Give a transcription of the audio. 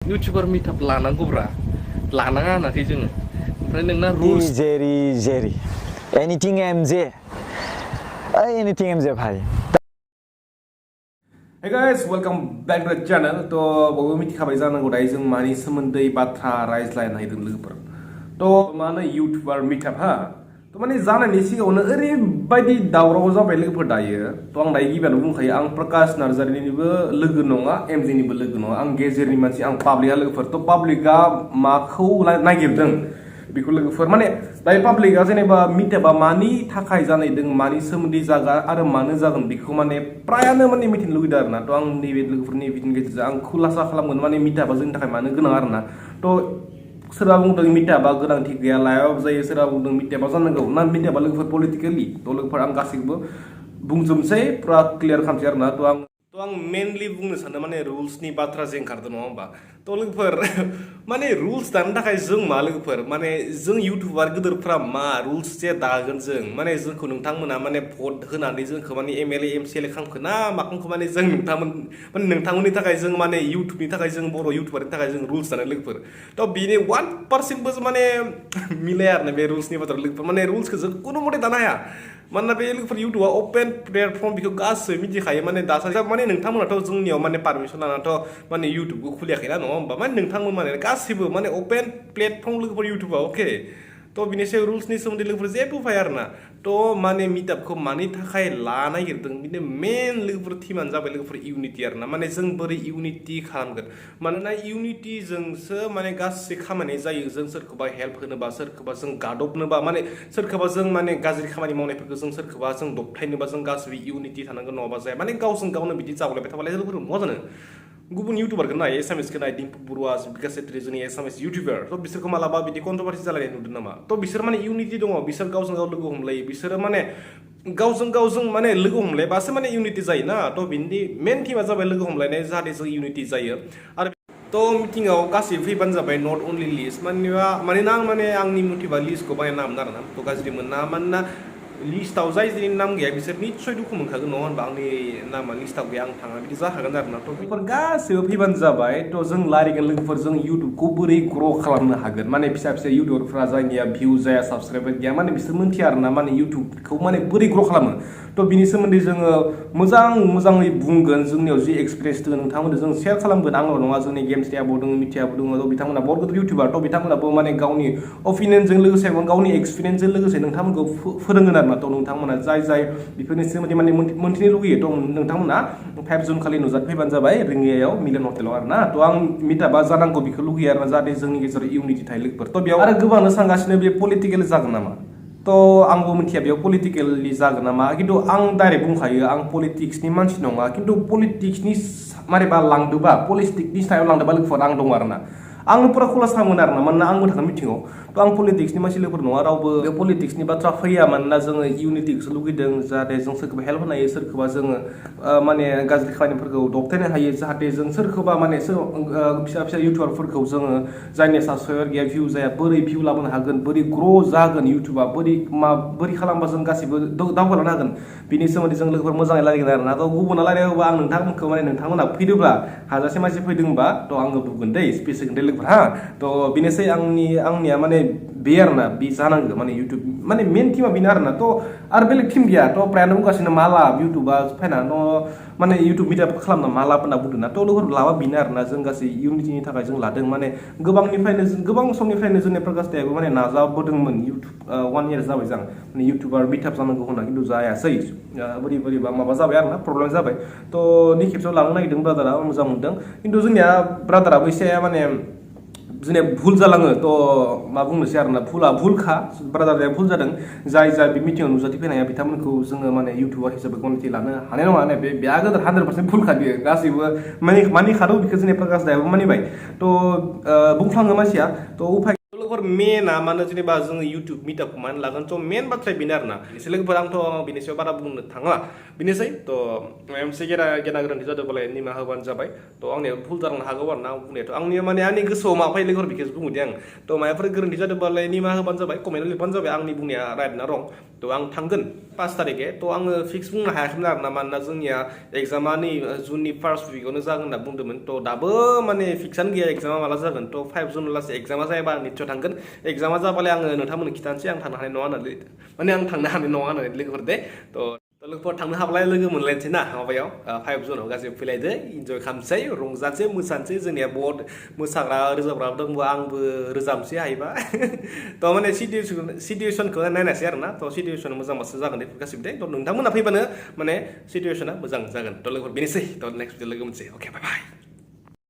YouTuber meetup लानांगौब्रा लानाङा होनाखै जोङो ओमफ्राय नोंना रुल्स जेरी एनीथिंग एमजे एनीथिंग एमजे भाई Hey guys, welcome back to the channel. तो बयबो मिथिखाबाय जानांगौ दायो जों मानि सोमोन्दै बाथ्रा रायज्लायनो नागिरदों लोगोफोर तो माने इउटुबार मिटआप हा तो माने जानायनि सिगाङावनो ओरैबायदि दावराव जाबाय लोगोफोर दायो तो आं दायो गिबियावनो बुंखायो आं प्रकाश नार्जारिनिबो लोगो नङा एमजेनिबो लोगो नङा आं गेजेरनि मानसि आं पाब्लिकआ लोगोफोर तो पाब्लिकआ माखौ नागिरदों बेखौ लोगोफोर माने दायो पाब्लिकआ जेनेबा मिटआपा मानि थाखाय जानायदों मानि सोमोन्दै जागोन आरो मानो जागोन बेखौ माने प्रायानो माने मिथिनो लुगैदों आरोना तो आं नैबे लोगोफोरनि भिडिअनि गेजेरजों आं खुलासा खालामगोन माने मिटआपा जोंनि थाखाय मानो गोनां आरोना तो सोरबा बुंदों मिटआपा गोनांथि गैया लायाबाबो जायो सोरबा बुंदों मिटआपा जानांगौ ना मिटआपा लोगोफोर पलिटिकेलि तो लोगोफोर आं गासैखौबो बुंजोबसै पुरा क्लियार खालामसै आरोना तो आं मेनलि बुंनो सानो माने रुल्सनि बाथ्रा जे ओंखारदों नङा होमबा तो लोगोफोर माने रुल्स दानो थाखाय जों मा लोगोफोर माने जों इउटुबार गिदिरफ्रा मा रुल्स जे दागोन जों माने जोंखौ नोंथांमोना माने भट होनानै जोंखौ माने एमएलए एमसिएलए खालामखो ना माखौ माने जों नोंथांमोननि थाखाय जों माने इउटुबनि थाखाय जों बर' इउटुबारनि थाखाय जों रुल्स दानो लोगोफोर तो बिनि 1% माने मिलाया आरो बे रुल्सनि बाथ्रा लोगोफोर माने रुल्सखौ जों कुनु मते दानो हाया मानोना बे लोगोफोर इउटुबा अपेन प्लेटफर्म बेखौ गासैबो मिथिखायो माने दासान्दि माने नोंथांमोनाथ' जोंनियाव माने पारमिसन लानाथ' माने इउटुबखौ खुलियाखैना नङा होमबा माने नोंथांमोन माने गासैबो माने अपेन प्लेटफर्म लोगोफोर इउटुबा अके तो बिनि सायाव रुल्सनि सोमोन्दै लोगोफोर जेबो फैया आरोना तो माने मिटआपखौ मानि थाखाय लानो नागिरदों बिनि मेन लोगोफोर थिमानो जाबाय लोगोफोर इउनिटि आरोना माने जों बोरै इउनिटि खालामगोन मानोना इउनिटिजोंसो माने गासै खामानि जायो जों सोरखौबा हेल्प होनोबा सोरखौबा जों गादबनोबा माने सोरखौबा जों माने गाज्रि खामानि मावनायफोरखौ जों सोरखौबा जों दबथायनोबा जों गासैबो इउनिटि थानांगोन नङाबा जाया माने गावजों गावनो बिदि जागलायबाय थाबालाय लोगोफोर मा जानो गुबुन इउटुबारखौ नाय एसामिसखौ नाय दिम्पु बरुवा बिकास सेट्रि जोंनि एसामिस इउटुबार तो बिसोरखौ मालाबा बिदि कन्ट्रभारसि जालायनाय नुदों नामा तो बिसोर माने इउनिटि दङ बिसोर गावजों गाव लोगो हमलायो बिसोरो माने गावजों गावजों माने लोगो हमलायबासो माने इउनिटि जायोना तो बिनि मेन थिमा जाबाय लोगो हमलायनाय जाहाथे जों इउनिटि जायो आरो तो मिटिंआव गासैबो फैबानो जाबाय नट अनलि लिस्ट मानोना आं माने आंनि मटिभा लिस्टखौ बायना नामोन आरोना तो गाज्रि मोना मानोना लिस्टआव जाय जोंनि नाम गैया बिसोर निस्सय दुखु मोनखागोन नङा होनबा आंनि नामा लिस्टआव गैया आं थाङा बिदि जाखागोन आरोना तो बेफोर गासैबो फैबानो जाबाय तो जों रायलायगोन लोगोफोर जों इउटुबखौ बोरै ग्र' खालामनो हागोन माने फिसा फिसा इउटुबारफ्रा जायनिया भिउ जाया साबसक्राइबार गैया माने बिसोर मोनथिया आरोना माने इउटुबखौ माने बोरै ग्र' खालामो तो बिनि सोमोन्दै जोङो मोजाङै बुंगोन जोंनियाव जि एक्सपिरियेन्स दङ नोंथांमोननो जों शेयार खालामगोन आंल' नङा जोंनि गेम्स आबो दङ मिथियाबो दङ तो बिथांमोना बहुत गिदिर इउटुबार तो बिथांमोनाबो माने गावनि अपिनियनजों लोगोसे गावनि एक्सपिरियेन्सजों लोगोसे नोंथांमोनखौ फोरोंगोन आरोना तो नोंथांमोना जाय बेफोरनि सोमोन्दै माने मोनथिनो लुगैयो तो नोंथांमोना 5 जुन खालि नुजाफैबानो जाबाय रिङियायाव मिलन हटेलाव आरोना तो आं मिटापा जानांगौ बेखौ लुगैयो आरोना जाहाथे जोंनि गेजेराव इउनिटि थायो लोगोफोर तो बेयाव आरो गोबांनो सानगासिनो बे पलिटिकेल जागोन नामा तो आंबो मिथिया बेयाव पलिटिकेलि जागोन नामा खिन्थु आं डाइरेक्ट बुंखायो आं पलिटिक्सनि मानसि नङा खिन्थु पलिटिक्सनि मारैबा लांदोबा पलिटिक्सनि सायाव लांदोबा लोगोफोर आं दं आरोना आंनो पुरा खुलासा मोन आरोना मानोना आंबो थागोन मिथिङाव तो आं पलिटिक्सनि मानसि लोगोफोर नङा रावबो बे पलिटिक्सनि बाथ्रा फैया मानोना जोङो इउनिटिखौसो लुगैदों जाहाथे जों सोरखौबा हेल्प होनो हायो सोरखौबा जोङो माने गाज्रि खामानिफोरखौ दबथायनो हायो जाहाथे जों सोरखौबा माने फिसा फिसा इउटुबारफोरखौ जोङो जायनि साबसक्राइबार गैया भिउ जाया बोरै भिउ लाबोनो हागोन बोरै ग्र' जागोन इउटुबा बोरै खालामबा जों गासिबो दावगालांनो हागोन बिनि सोमोन्दै जों लोगोफोर मोजाङै रायलायगोन आरोना तो गुबुना रायलायोबा आं नोंथांमोनखौ माने नोंथांमोना फैदोंब्ला हाजासे मानसि फैदोंबा तो आङो बुंगोन दै स्पेस होगोन दै लोगोफोर हा तो बेनोसै आंनिया माने बे आरोना बे जानांगौ माने इउटुब माने मेन टिमा बेनो आरोना तो आरो बेलेग टिम गैया तो प्रायानो बुंगासिनो माला इउटुबा फायना माने इउटुब मिटआप खालामना मा लाब होनना बुंदों ना तो लोगोफोर लाबा बेनो आरोना जों गासै इउनिटिनि थाखाय जों लादों माने गोबां समनिफ्रायनो जोंनि प्रकाश दायाबो माने नाजाबोदोंमोन इउटुब 1 इयार जाबाय जों माने इउटुबार मिटआप जानांगौ होनना खिन्थु जायासै बोरैबा माबा जाबाय आरोना प्रब्लेम जाबाय तो नि खेबसेयाव लानो नागिरदों ब्रादारा मोजां मोनदों खिन्थु जोंनिया ब्रादाराबो एसे माने जोंनिया भुल जालाङो तो मा बुंनोसै आरोना भुलखा ब्रादारया भुल जादों जाय बे मिटिङाव नुजाथिफैनाया बिथांमोनखौ जोङो माने इउटुबार हिसाबै गनायथि लानो हानाय नङा होननाय बे गोदोर 100% भुलखा बियो गासैबो मानिखादौ बेखौ जोंनि प्रकाश दायाबो मानिबाय तो बुंफ्लाङो मानसिया तो उफाय लोगोफोर मेना मानो जेनेबा जोङो इउटुब मिटआपखौ मानो लागोन थ' मेन बाथ्राया बेनो आरोना एसे लोगोफोर आंथ' बिनि सायाव बारा बुंनो थांला बेनोसै थ' माबा मोनसे गेना गोरोन्थि जादोंबालाय निमाहा होबानो जाबाय थ' आंनिया भुल जालांनो हागौ आरो ना बुंनायाथ' आंनिया माने आंनि गोसोआव मा फैयो लोगोफोर बेखौसो बुङो दे आं थ' माबाफोर गोरोन्थि जादोंबालाय निमाहा होबानो जाबाय कमेन्टआव लिरबानो जाबाय आंनि बुंनाया राइट ना रं थ' आं थांगोन 5 तारिखे थ' आङो फिक्स बुंनो हायाखैमोन आरोना मानोना जोंनिया एग्जामा नै जुननि फार्स्ट उइकआवनो जागोन होनना बुंदोंमोन थ' दाबो माने फिक्सआनो गैया एग्जामा माला जागोन थ' 5 जुन लासै एग्जामा जायाबा आं निस्सय थांगोन एग्जामा जाबालाय आङो नोंथांमोननो खिथानोसै आं थांनो हानाय नङा होननानै माने आं थांनो हानाय नङा होननानै लोगोफोर दे थ' लोगोफोर थांनो हाब्लाय लोगो मोनलायनोसै ना माबायाव 5 जुनाव गासैबो फैलायदो इन्जय खालामसै रंजानोसै मोसानोसै जोंनिया बहुत मोसाग्रा रोजाबग्रा दंबो आंबो रोजाबनोसै हायोबा थ' माने सिटुएसनखौ नायनायसै आरोना थ' सिटुएसन मोजांबासो जागोन बेफोर गासिबो दे थ' नोंथांमोना फैबानो माने सिटुएसना मोजां जागोन थ' लोगोफोर बेनोसै थ' नेक्स्ट भिडिअ लोगो मोनसै अके बाय बाय